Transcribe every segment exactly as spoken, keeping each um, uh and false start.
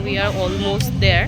We are almost there.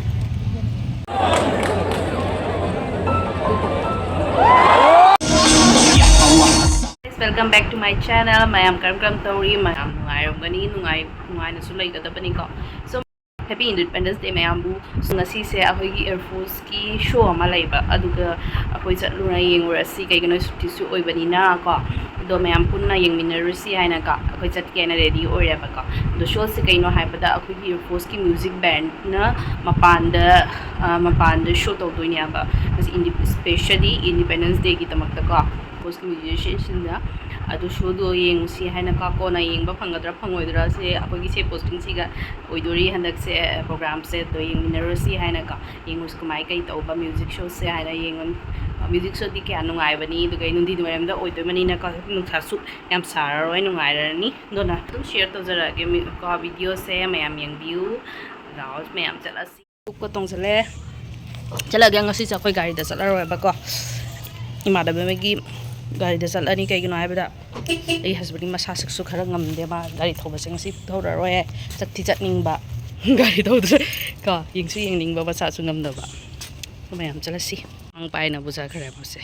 Welcome back to my channel. ꯃꯌꯥꯝ ꯀꯔꯝ ꯀꯔꯝ ꯇꯧꯔꯤ? ꯃꯌꯥꯝ ꯅꯨꯡꯉꯥꯏꯔꯝꯒꯅꯤ, ꯅꯨꯡꯉꯥꯏ ꯅꯨꯡꯉꯥꯏꯅꯁꯨ ꯂꯩꯒꯗꯕꯅꯤꯀꯣ꯫ So, Happy Independence Day ꯃꯌꯥꯝꯕꯨ꯫ So, ꯉꯁꯤꯁꯦ ꯑꯩꯈꯣꯏꯒꯤ Air Force ꯀꯤ show ꯑꯃ ꯂꯩꯕ, ꯑꯗꯨꯒ ꯑꯩꯈꯣꯏ ꯆꯠꯂꯨꯔ ꯌꯦꯡꯉꯨꯔꯁꯤ, ꯀꯩꯒꯤꯅꯣ ꯁꯨꯇꯤꯁꯨ ꯑꯣꯏꯕꯅꯤꯅ ꯀꯣ꯫ ꯑꯗꯣ ꯃꯌꯥꯝ ꯄꯨꯟꯅ ꯌꯦꯡꯃꯤꯟꯅꯔꯨꯁꯤ ꯍꯥꯏꯅ ꯀꯣ, ꯑꯩꯈꯣꯏ ꯆꯠꯀꯦꯅ ready ꯑꯣꯏꯔꯦꯕꯀꯣ꯫ ꯑꯗꯣ show ꯁꯦ ꯀꯩꯅꯣ ꯍꯥꯏꯕꯗ, ꯑꯩꯈꯣꯏꯒꯤ Air Force ꯀꯤ music band ꯅ ꯃꯄꯥꯟꯗ, ꯑ, ꯃꯄꯥꯟꯗ show ꯇꯧꯗꯣꯏꯅꯦꯕ꯫ ꯉꯁꯤ ꯏꯟꯗꯤ-, specially Independence Day ꯒꯤꯗꯃꯛꯇꯀꯣ, Air Force ꯀꯤ musician ꯁꯤꯡꯅ꯫ ꯑꯗꯨ show ꯗꯣ ꯌꯦꯡꯉꯨꯁꯤ ꯍꯥꯏꯅ ꯀꯣ꯫ ꯀꯣꯟꯅ ꯌꯦꯡꯕ ꯐꯪꯒꯗ꯭ꯔꯥ ꯐꯪꯉꯣꯏꯗ꯭ꯔꯥ ꯁꯦ ꯑꯩꯈꯣꯏꯒꯤ ꯁꯦ posting ꯁꯤꯒ ꯑꯣꯏꯗꯣꯔꯤ ꯍꯟꯗꯛꯁꯦ, program ꯁꯦ꯫ ꯑꯗꯣ ꯌꯦꯡꯃꯤꯟꯅꯔꯨꯁꯤ ꯍꯥꯏꯅ ꯀꯣ꯫ ꯌꯦꯡꯉꯨꯁꯤ ꯀꯃꯥꯏ ꯀꯩ ꯇꯧꯕ music show ꯁꯦ ꯍꯥꯏꯅ ꯌꯦꯡꯉꯨ꯫ Music show ꯗꯤ ꯀꯌꯥ ꯅꯨꯡꯉꯥꯏꯕꯅꯤ, ꯑꯗꯨꯒ ꯅꯨꯡꯊꯤꯟ ꯋꯥꯏꯔꯝꯗ ꯑꯣꯏꯗꯣꯏ ꯃꯅꯤꯅꯀꯣ, ꯅꯨꯡꯁꯥꯁꯨ ꯌꯥꯝ ꯁꯥꯔꯔꯣꯏ, ꯅꯨꯡꯉꯥꯏꯔꯅꯤ꯫ ꯑꯗꯨꯅ ꯑꯗꯨꯝ share ꯇꯧꯖꯔꯛꯑꯒꯦ ꯃꯤ-, ꯀꯣ, video ꯁꯦ ꯃꯌꯥꯝ ꯌꯦꯡꯕꯤꯌꯨ꯫ ꯂꯥꯛꯑꯣ ꯃꯌꯥꯝ ꯆꯠꯂꯁꯤ꯫ ꯀꯣꯛꯀ ꯇꯣꯡꯁꯤꯜꯂꯦ꯫ ꯆꯠꯂꯒꯦ꯫ ꯉꯁꯤꯁꯦ ꯑꯩꯈꯣꯏ ꯒꯥꯔꯤꯗ ꯆꯠꯂꯔꯣꯏꯕꯀꯣ, ꯏꯃꯥꯟꯅꯕꯤ ꯑꯃꯒꯤ ꯒꯥꯔꯤꯗ ꯆꯠꯂꯅꯤ꯫ ꯀꯩꯒꯤꯅꯣ ꯍꯥꯏꯕꯗ, ꯑꯩ husband ꯒꯤ ꯃꯁꯥꯁꯨ ꯈꯔ ꯉꯝꯗꯦ, ꯃꯥ ꯒꯥꯔꯤ ꯊꯧꯕꯁꯦ ꯉꯁꯤ ꯊꯧꯔꯔꯣꯏ꯫ ꯆꯠꯇꯤ ꯆꯠꯅꯤꯡꯕ, ꯒꯥꯔꯤ ꯊꯧꯗ꯭ꯔꯦ ꯀꯣ, ꯌꯦꯡꯁꯨ ꯌꯦꯡꯅꯤꯡꯕ, ꯃꯁꯥꯁꯨ ꯉꯝꯗꯕ꯫ ꯃꯌꯥꯝ ꯆꯠꯂꯁꯤ꯫ ꯑꯉꯥꯡ ꯄꯥꯏꯅꯕꯨ ꯆꯠꯈ꯭ꯔꯦ ꯃꯥꯁꯦ꯫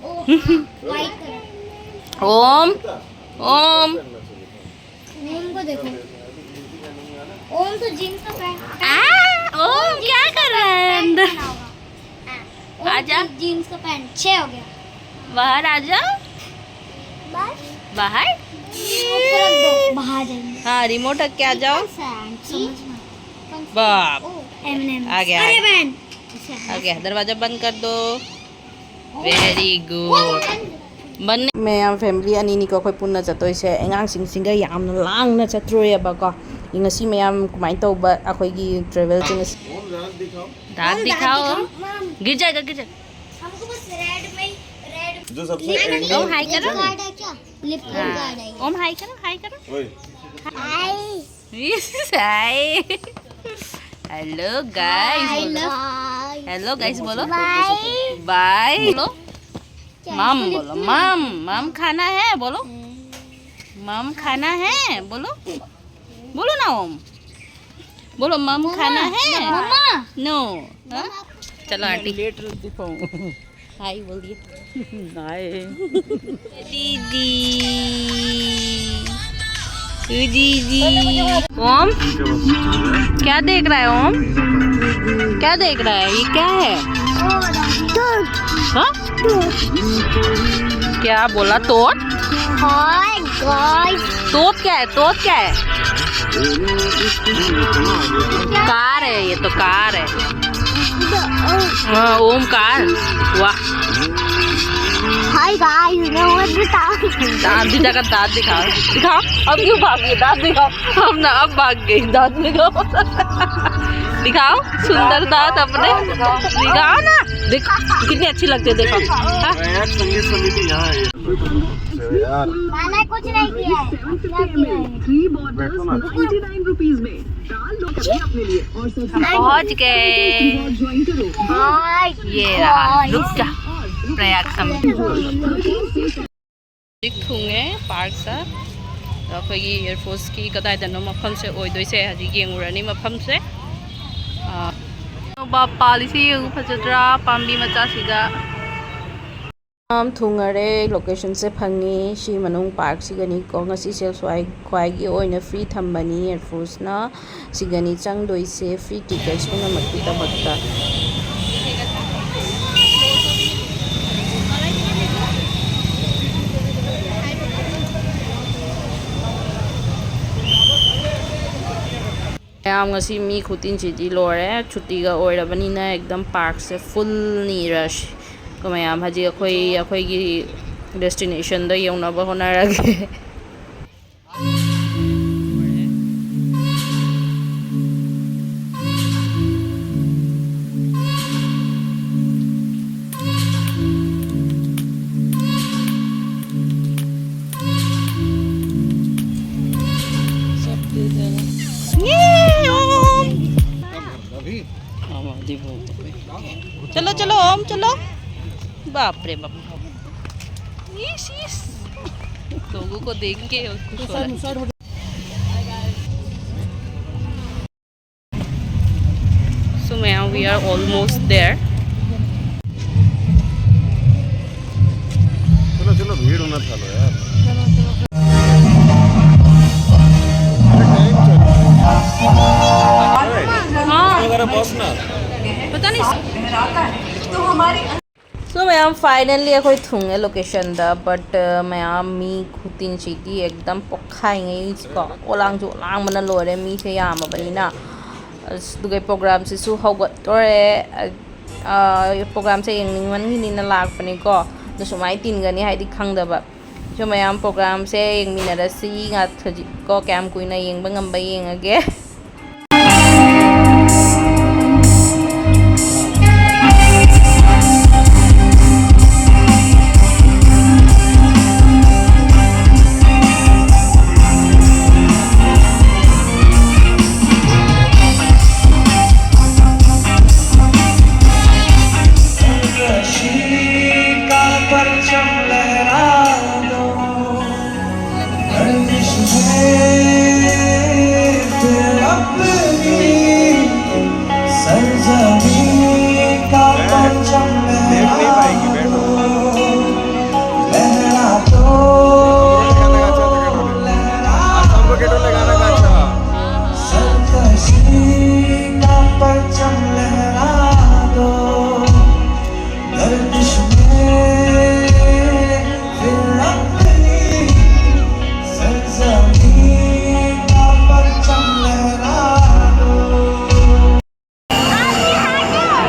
ओ, हाँ, वाइट कलर। ओम, ओम। ओम को देखो। ओम तो जींस का पैंट आ, ओम क्या कर रहा है अंदर? पहना होगा। हाँ, ओम आजा। तो जींस का पैंट छः हो गया। बाहर आ जाओ। बस बाहर। ऊपर रख दो, बाहर जाएंगे। हाँ, remote रख के आ जाओ। कौन सा है? समझ में आ-, कौन सा? बाप। ओ, एम एंड एम। आ गया, आ अरे गया। बहन। आ गया, दरवाजा बंद कर दो। Very good. ꯃꯌꯥꯝ family ꯑꯅꯤꯅꯤꯀꯣ ꯑꯩꯈꯣꯏ ꯄꯨꯟꯅ ꯆꯠꯇꯣꯏꯁꯦ꯫ ꯑꯉꯥꯡꯁꯤꯡꯁꯤꯒ ꯌꯥꯝꯅ ꯂꯥꯡꯅ ꯆꯠꯇ꯭ꯔꯣꯏꯑꯕꯀꯣ꯫ ꯉꯁꯤ ꯃꯌꯥꯝ ꯀꯃꯥꯏꯅ ꯇꯧꯕ ꯑꯩꯈꯣꯏꯒꯤ travel ꯁꯦ ꯉꯁꯤ? दांत दिखाओ। गिर जाएगा, गिर जाएगा। हमको बस रेड में ही, रेड जो सबसे लिप end लिप ओम हाय करो। गार्ड है क्या? लिप लिप गार्ड है। ओम हाय करो, हाय करो। ओए, हाय। हाय। Hello guys बोलो। हाय। Hello guys बोलो। बाय। बाय बोलो। क्या मम इसको बोलो। लिप मम, मम खाना है बोलो। मम खाना है, बोलो। बोलो ना ओम। बोलो, मम खाना है। मम्मा। नो। हाँ? चलो आंटी। लेट दिखाऊं। हाय बोलिए। हाय। दीदी। दीदी। ओम, क्या देख रहा है ओम? क्या देख रहा है? ये क्या है? हाँ? क्या बोला? तोत? Hi guys. तोत क्या है? तोत क्या है? कार है, ये तो कार है। हाँ, ओम कार। वाह। हाय गाइस, मैं वो भी था। दांत दिखा, दांत दिखाओ, दिखाओ। अब क्यों भाग गई? दांत दिखाओ। हम ना, अब भाग गई, दांत दिखाओ। दिखाओ सुंदर दांत अपने, दिखाओ ना। देख, कितनी अच्छी लगती है, देखो। हाँ? गायक संगीत समिति यहाँ है। मैंने कुछ नहीं किया है। क्या किया है? बैठो ना। हम पहुंच गए। ये रहा, रुक जा। प्रयाग संगम। ꯍꯧꯖꯤꯛ ꯊꯨꯡꯉꯦ ꯄꯥꯔꯛꯇ꯫ ꯑꯗꯣ ꯑꯩꯈꯣꯏꯒꯤ ꯑꯦꯌꯔ ꯐꯣꯔꯁꯀꯤ ꯀꯗꯥꯏꯗꯅꯣ ꯃꯐꯝꯁꯦ ꯑꯣꯏꯗꯣꯏꯁꯦ, ꯍꯧꯖꯤꯛ ꯌꯦꯡꯉꯨꯔꯅꯤ ꯃꯐꯝꯁꯦ꯫ ꯑꯥ, ꯅꯣꯕꯥꯞ ꯄꯥꯜꯂꯤꯁꯤ ꯌꯦꯡꯉꯨ, ꯐꯖꯗ꯭ꯔꯥ? ꯄꯥꯝꯕꯤ ꯃꯆꯥꯁꯤꯗ꯫ ꯌꯥꯝ ꯊꯨꯡꯉꯔꯦ, ꯂꯣꯀꯦꯁꯟꯁꯦ ꯐꯪꯉꯤ꯫ ꯁꯤ ꯃꯅꯨꯡ ꯄꯥꯔꯛꯁꯤꯒꯅꯤꯀꯣ꯫ ꯉꯁꯤꯁꯦ ꯁ꯭ꯋꯥꯏ ꯈ꯭ꯋꯥꯏꯒꯤ ꯑꯣꯏꯅ ꯐ꯭ꯔꯤ ꯊꯝꯕꯅꯤ ꯑꯦꯌꯔ ꯐꯣꯔꯁꯅ꯫ ꯁꯤꯒꯅꯤ ꯆꯪꯗꯣꯏꯁꯦ ꯐ꯭ꯔꯤ ꯇꯤꯀꯦꯠꯁ ꯄꯨꯝꯅꯃꯛꯀꯤꯗꯃꯛꯇ꯫ ꯃꯌꯥꯝ ꯉꯁꯤ ꯃꯤ ꯈꯨꯇꯤꯟꯁꯤꯗꯤ ꯂꯣꯏꯔꯦ꯫ ꯁꯨꯇꯤꯒ ꯑꯣꯏꯔꯕꯅꯤꯅ ꯑꯦꯛꯗꯝ ꯄꯥꯔꯛꯁꯦ ꯐꯨꯜꯅꯤ ꯔꯁ꯫ ꯃꯌꯥꯝ ꯍꯧꯖꯤꯛ ꯑꯩꯈꯣꯏ, ꯑꯩꯈꯣꯏꯒꯤ ꯗꯦꯁꯇꯤꯅꯦꯁꯟꯗ ꯌꯧꯅꯕ ꯍꯣꯠꯅꯔꯒꯦ꯫ ये ओम। चलो, चलो, ओम, चलो। बाप रे बाप। Yes, yes. लोगों को देख के और खुश हो रहा है। So, ma'am, we are almost there. चलो, चलो, भीड़ मत डालो यार। अरे, टाइम चल रहा है। हाँ। वगैरह बस ना। पता नहीं। तो हमारी So, ꯃꯌꯥꯝ, finally ꯑꯩꯈꯣꯏ ꯊꯨꯡꯉꯦ location ꯗ, but, ꯑ, ꯃꯌꯥꯝ, ꯃꯤ ꯈꯨꯇꯤꯟꯁꯤꯗꯤ ꯑꯦꯛꯗꯝ ꯄꯣꯛꯈꯥꯏꯉꯩꯀꯣ, ꯑꯣꯂꯥꯡꯁꯨ ꯂꯥꯡꯕꯅ ꯂꯣꯏꯔꯦ, ꯃꯤꯁꯦ ꯌꯥꯝꯃꯕꯅꯤꯅ꯫ ꯑꯁ, ꯑꯗꯨꯒ program ꯁꯤꯁꯨ ꯍꯧꯒꯠꯇꯣꯔꯦ꯫ ꯑ, ꯑ, program ꯁꯦ ꯌꯦꯡꯅꯤꯡꯃꯟꯈꯤꯅꯤꯅ ꯂꯥꯛꯄꯅꯤꯀꯣ, ꯑꯗꯣ ꯁꯨꯃꯥꯏꯅ ꯇꯤꯟꯒꯅꯤ ꯍꯥꯏꯗꯤ ꯈꯪꯗꯕ꯫ So, ꯃꯌꯥꯝ, program ꯁꯦ ꯌꯦꯡꯃꯤꯟꯅꯔꯁꯤ꯫ ꯉꯥ-, ꯍꯧꯖꯤꯛꯀꯣ ꯀꯌꯥꯝ ꯀꯨꯏꯅ ꯌꯦꯡꯕ ꯉꯝꯕ ꯌꯦꯡꯉꯒꯦ꯫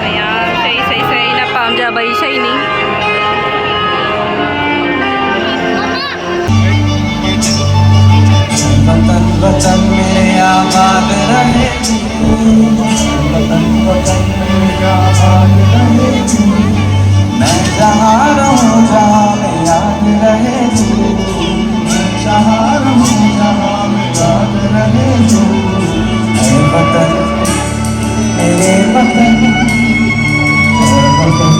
ꯃꯌꯥꯝ, ꯏꯁꯩ, ꯏꯁꯩ, ꯏꯁꯩ, ꯑꯩꯅ ꯄꯥꯝꯖꯕ ꯏꯁꯩꯅꯤ꯫ वतन वतन मेरे आबाद रहे तू, वतन वतन मेरे आबाद रहे तू, मैं जहाँ रहूँ जहाँ में याद रहे तू, मैं जहाँ रहूँ जहाँ में याद रहे तू, ऐ वतन, मेरे वतन, ऐ वतन।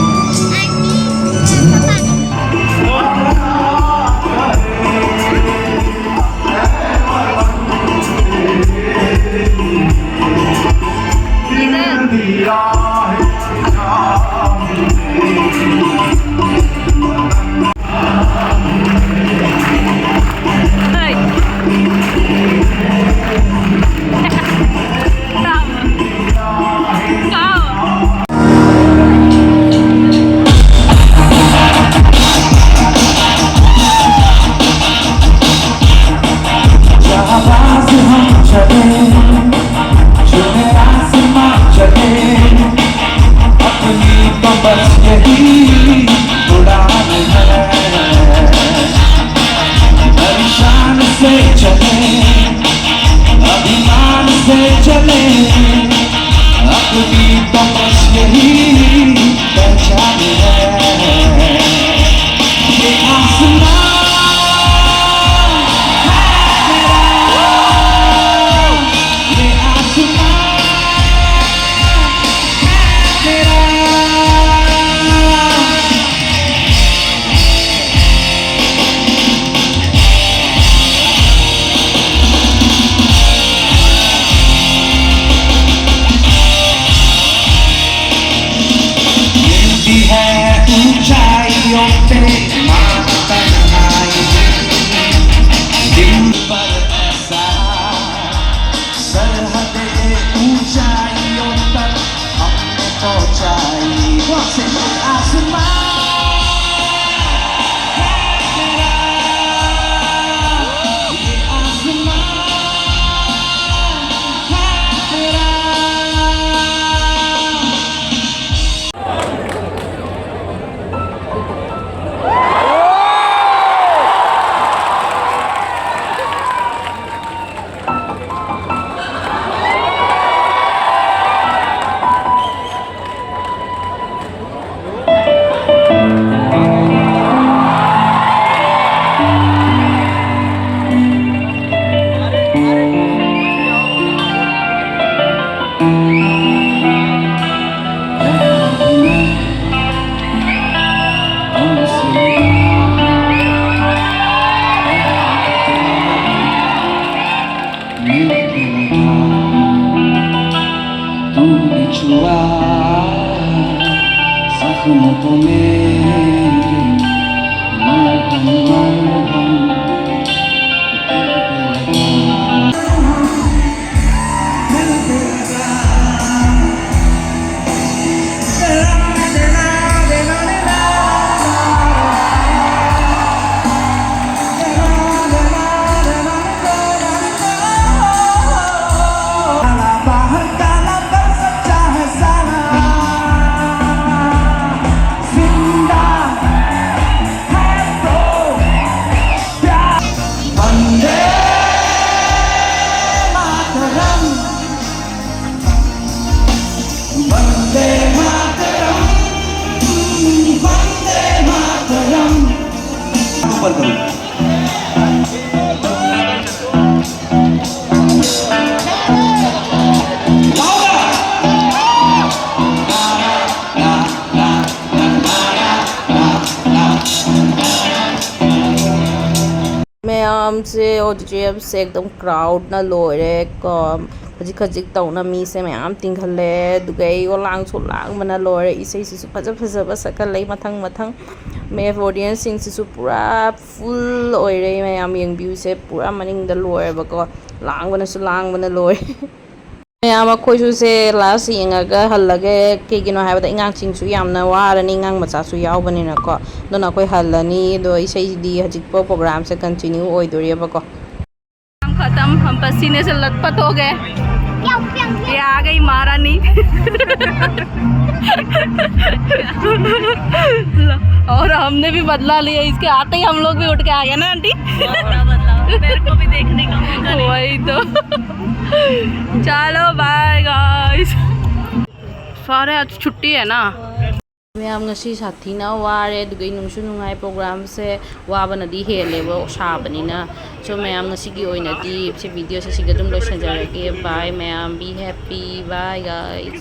ꯃꯌꯥꯝꯁꯦ, ꯑꯣꯗꯤꯇꯣꯔꯤꯌꯝꯁꯦ ꯑꯦꯛꯗꯝ ꯀ꯭ꯔꯥꯎꯗꯅ ꯂꯣꯏꯔꯦ ꯀꯣ꯫ ꯈꯖꯤꯛ ꯈꯖꯤꯛ ꯇꯧꯅ ꯃꯤꯁꯦ ꯃꯌꯥꯝ ꯇꯤꯡꯈꯠꯂꯦ꯫ ꯑꯗꯨꯒ ꯑꯩ ꯂꯥꯡꯁꯨ ꯂꯥꯡꯕꯅ ꯂꯣꯏꯔꯦ꯫ ꯏꯁꯩꯁꯤꯁꯨ ꯐꯖ ꯐꯖꯕ ꯁꯛꯀꯠꯂꯛꯏ ꯃꯊꯪ ꯃꯊꯪ꯫ ꯃꯦꯞ ꯑꯣꯗꯤꯌꯦꯟꯁꯁꯤꯡꯁꯤꯁꯨ ꯄꯨꯔꯥ ꯐꯨꯜ ꯑꯣꯏꯔꯦ꯫ ꯃꯌꯥꯝ ꯌꯦꯡꯕꯤꯌꯨꯁꯦ, ꯄꯨꯔꯥ ꯃꯅꯤꯡꯗ ꯂꯣꯏꯔꯦꯕꯀꯣ꯫ ꯂꯥꯡꯕꯅꯁꯨ ꯂꯥꯡꯕꯅ ꯂꯣꯏꯔꯦ꯫ ꯃꯌꯥꯝ ꯑꯩꯈꯣꯏꯁꯨ ꯁꯦ ꯂꯥꯁ ꯌꯦꯡꯉꯒ ꯍꯜꯂꯒꯦ꯫ ꯀꯩꯒꯤꯅꯣ ꯍꯥꯏꯕꯗ ꯑꯉꯥꯡꯁꯤꯡꯁꯨ ꯌꯥꯝꯅ ꯋꯥꯔꯅꯤ, ꯑꯉꯥꯡ ꯃꯆꯥꯁꯨ ꯌꯥꯎꯕꯅꯤꯅꯀꯣ꯫ ꯑꯗꯨꯅ ꯑꯩꯈꯣꯏ ꯍꯜꯂꯅꯤ꯫ ꯑꯗꯣ ꯏꯁꯩꯗꯤ ꯍꯧꯖꯤꯛꯐꯥꯎ ꯄ꯭ꯔꯣꯒ꯭ꯔꯥꯝꯁꯦ ꯀꯟꯇꯤꯅ꯭ꯌꯨ ꯑꯣꯏꯗꯣꯔꯤꯕꯀꯣ꯫ ꯈꯇꯝ, ꯍꯝ ꯄꯁꯤꯅꯦ ꯁꯦ ꯂꯠꯄꯠ ꯍꯣ ꯒꯦ. ये आ गई महारानी. और हमने भी बदला लिया, इसके आते ही हम लोग भी उठ के आ गए ना आंटी. मेरे को भी देखने का मौका नहीं. वही तो. चलो बाय गाइस. सारे आज छुट्टी है ना. ꯃꯌꯥꯝ ꯉꯁꯤ ꯁꯥꯊꯤꯅ ꯋꯥꯔꯦ, ꯑꯗꯨꯒ ꯅꯨꯡꯁꯨ ꯅꯨꯡꯉꯥꯏ꯫ ꯄ꯭ꯔꯣꯒ꯭ꯔꯥꯝꯁꯦ ꯋꯥꯕꯅꯗꯤ ꯍꯦꯜꯂꯦꯕ ꯁꯥꯕꯅꯤꯅ꯫ ꯁꯣ ꯃꯌꯥꯝ ꯉꯁꯤꯒꯤ ꯑꯣꯏꯅꯗꯤ ꯁꯤ ꯚꯤꯗꯤꯑꯣꯁꯦ ꯁꯤꯒ ꯑꯗꯨꯝ ꯂꯣꯏꯁꯤꯟꯖꯔꯒꯦ꯫ ꯕꯥꯏ ꯃꯌꯥꯝ, be happy, bye guys.